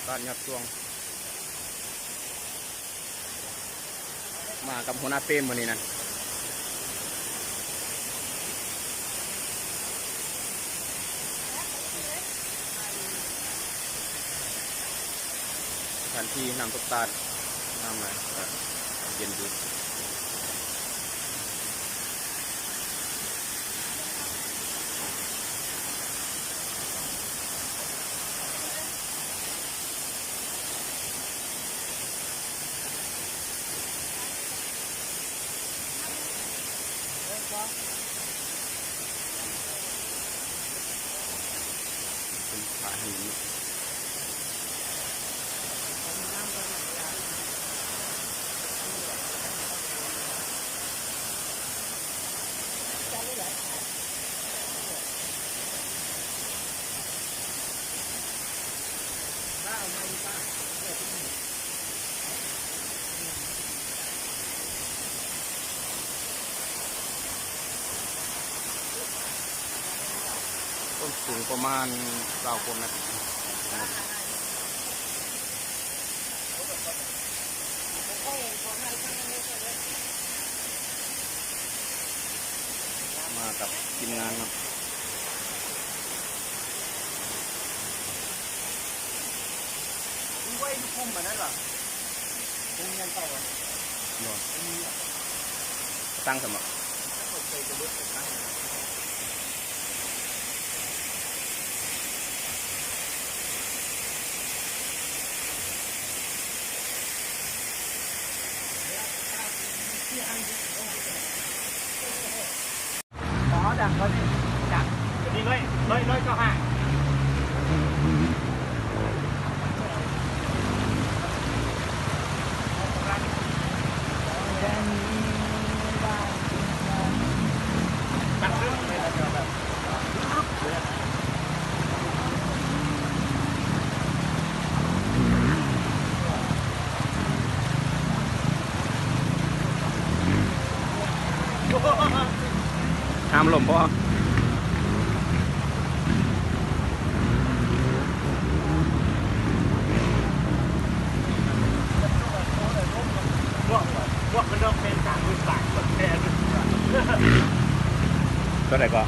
ຕາດຍອດຊ່ວງ ມາກັບຫົວໜ້າເປມມື້ນີ້ນະ. ສະຖານທີ່ນ້ຳຕົກຕາດ ງາມຫຼາຍ ເຢັນດີ. ต้นสูงประมาณซาวกว่าเมตร มากับทีมงานเนาะ มีไว้อยู่กลุ่มอันนั้นเหรอ โรงเรียนเก่าอะ บ่ มันมีอะ ตั้งสมะ แล้วเปิดเผยจะเบิดไปตั้ง อ๋อ ดังกว่านี้ ดัง ตัวนี้ร้อย ร้อย ร้อยเก้าห้า ຫ້າມລົມພໍ ພວກ ພວກມັນຕ້ອງເປັນສາມໝື່ນປາຍຄົນແທ້ ເທົ່າໃດກໍ?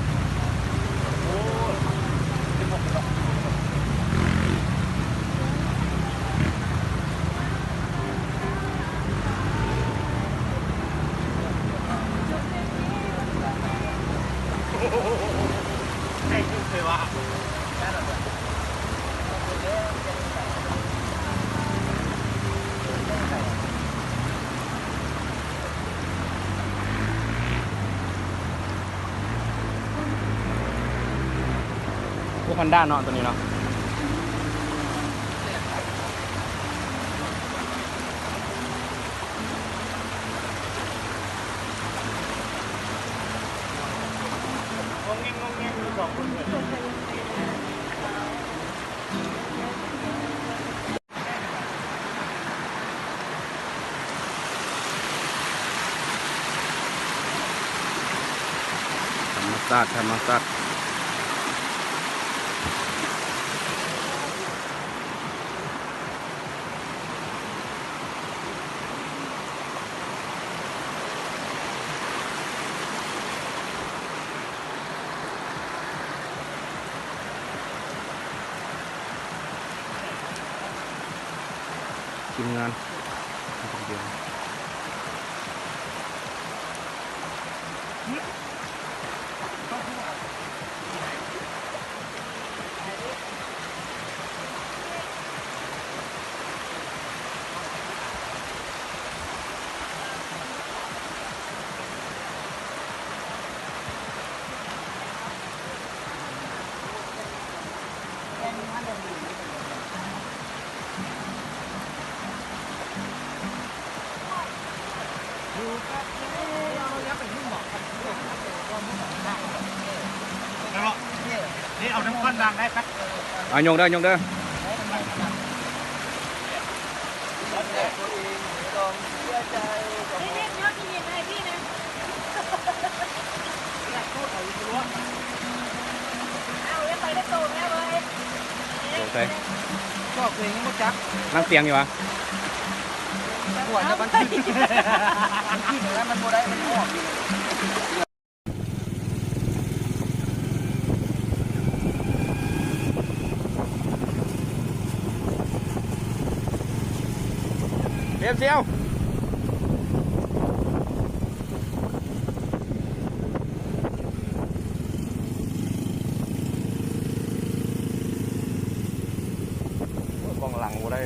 ພວກ Honda ເນາະ ຕົວນີ້ເນາະ. ທຳມະຊາດ ທຳມະຊາດ. ທີມງານ ນີ້ເອົານ້ຳກ້ອນລ້າງໄດ້ປະ? ອ່າ ຍົກເດີ ຍົກເດີ. ເອົາໄປ. ອກເອງຍັງບໍ່ຈັກ ລັງສຽງຢູ່ຫວາ? ກວດແຕ່ມັນ ມັນຂຶ້ນແລ້ວ ມັນບໍ່ໄດ້ ມັນອອກຢູ່. ເອັມ ຊຽວ ໂອ້ຍ ກ້ອງຫຼັງບໍ່ໄດ້.